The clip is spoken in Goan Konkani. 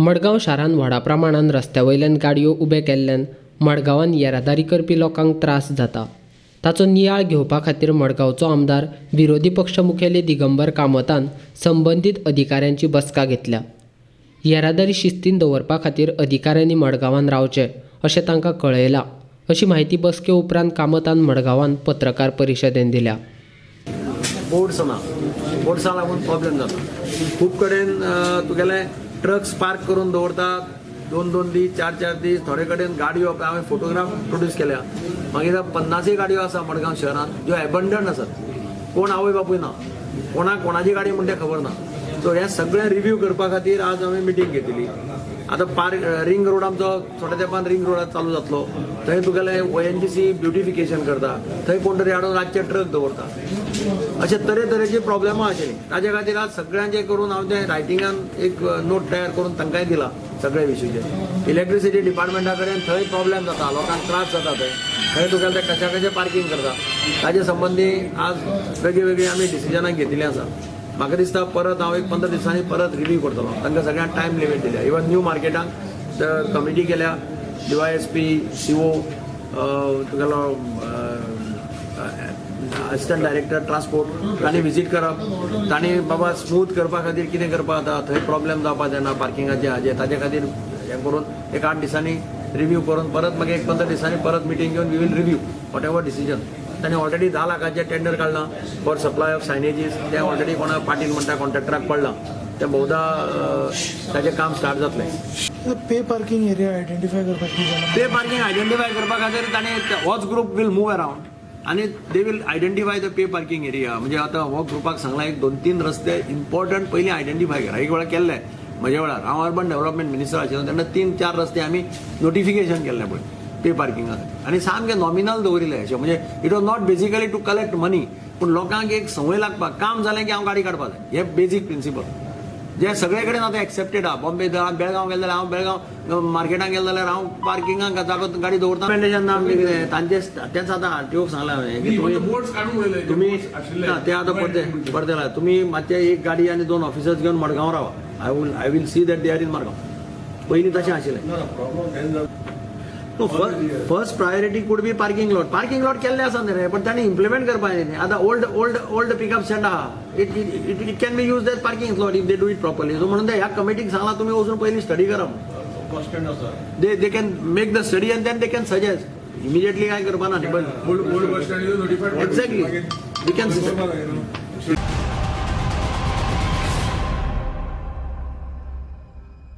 मडगांव शारांत व्हडा प्रमाणान रस्त्या वयल्यान गाडयो उबे केल्ल्यान मडगांवान येरादारी करपी लोकांक त्रास जाता. ताचो नियाळ घेवपा खातीर मडगांवचो आमदार विरोधी पक्ष मुखेली दिगंबर कामतान संबंदीत अधिकाऱ्यांची बसका घेतल्या. येरादारी शिस्तीन दवरपा खातीर अधिकाऱ्यांनी मडगांवान रावचें अशें तांकां कळयलां अशी म्हायती बसके उपरांत कामतान मडगांवान पत्रकार परिशदेन दिल्या. बोर्ड्स ना, बोर्ड्सां लागून प्रॉब्लेम जाता. खूब कडेन तुगेले ट्रक्स पार्क करून दवरतात 2-2 दीस, 4-4 दीस. थोडे कडेन गाडयो हांवें फोटोग्राफ प्रोड्यूस केल्या. मागीर 50 गाडयो आसा मडगांव शहरांत ज्यो एबंडन आसात, कोण आवय बापूय ना, कोणाक कोणाची गाडी म्हणटा खबर ना. सो हें सगळें रिव्यू करपा खातीर आज हांवें मिटींग घेतली. आतां पार्क रिंग रोड आमचो थोड्या तेंपान रिंग रोडार चालू जातलो. थंय तुगेलें ONGC beautification करता, थंय कोण तरी हाडून रातचे ट्रक दवरता. अशे तरेतरेची प्रॉब्लेमां आशिल्ली. ताजे खातीर आज सगळ्यांचे करून हांव तें रायटिंगान एक नोट तयार करून तांकांय दिला सगळे विशयचे. इलेक्ट्रिसिटी डिपार्टमेंटा कडेन थंय प्रॉब्लेम जाता, लोकांक त्रास जाता. थंय थंय तुगेलें ते कशा कशें पार्कींग करता ताजे संबंदी आज वेगळी वेगळी आमी डिसिजनां घेतिल्लीं आसा. म्हाका दिसता परत हांव एक 15 दिसांनी परत रिव्यू करतलो. तांकां सगळ्यांक टायम लिमीट दिल्या. इवन न्यू मार्केटाक कमिटी केल्या, DYSP, CO, तुगेलो असिस्टंट डायरेक्टर ट्रान्सपोर्ट, तांणी विजीट करप, तांणी बाबा स्मूथ करपा खातीर कितें करपा जाता, थंय प्रॉब्लेम जावपा जायना पार्किंगाचे हाजे, ताजे खातीर हें करून एक 8 दिसांनी रिव्यू करून परत मागीर एक 15 दिसांनी परत मिटींग घेवन we will review whatever decision. तांणी ऑलरेडी 10 लाखाचें टेंडर काडलां फॉर सप्लाय ऑफ सायनेजीस. तें ऑलरेडी कोणा पाटील म्हणटा कॉन्ट्रॅक्टराक पडलां, तें बहुधा ताचें काम स्टार्ट जातलें. पे पार्किंग एरिया आयडेंटिफाय करपाक कितें जालां? पे पार्किंग आयडेंटिफाय करपा खातीर ताणें होच ग्रूप will move around आनी they will identify the pay parking area. म्हणजे आतां हो ग्रुपाक सांगलां एक 2-3 रस्ते इम्पॉर्टंट पयलीं आयडेंटिफाय करा. एक वेळा केल्ले म्हज्या वेळार हांव अर्बन डेव्हलपमेंट मिनिस्टर आशिल्लो तेन्ना 3-4 रस्ते आमी नोटिफिकेशन केल्लें पळय पे पार्किंगा आनी सामकें नॉमिनल दवरिल्लें अशें. म्हणजे it was not basically to collect money, पूण लोकांक एक संवय लागपाक, काम जालें की हांव गाडी काडपा जाय, हें बेजीक प्रिंसिपल जे सगळे कडेन आतां एक्सेप्टेड आहा. बॉम्बे बेळगांव गेले जाल्यार हांव बेळगांव मार्केटान गेले जाल्यार हांव पार्किंगाक जागो गाडी दवरता. रिकमेंडेशन ना कितें तांचे तेंच आतां आरटीओक सांगलां हांवें की तुमी ना ते आतां परते परते लाय, तुमी मातशे एक गाडी आनी 2 ऑफिसर्स घेवन मडगांव रावा. I will see that they are in Margao. पयलीं तशें आशिल्लें. No, first priority could be parking lot. Parking lot केल्ले आसा न्ही रे, पण तांणी इम्प्लिमेंट करपाक जाय न्ही. आतां old old old pickup stand आहा, it it can be use as parking lot if they do it properly. So म्हणून ते ह्या कमिटीक सांगलां तुमी वचून पयलीं स्टडी करा. They can make the study and then they can suggest immediately. काय करपा ना न्ही, but exactly we can.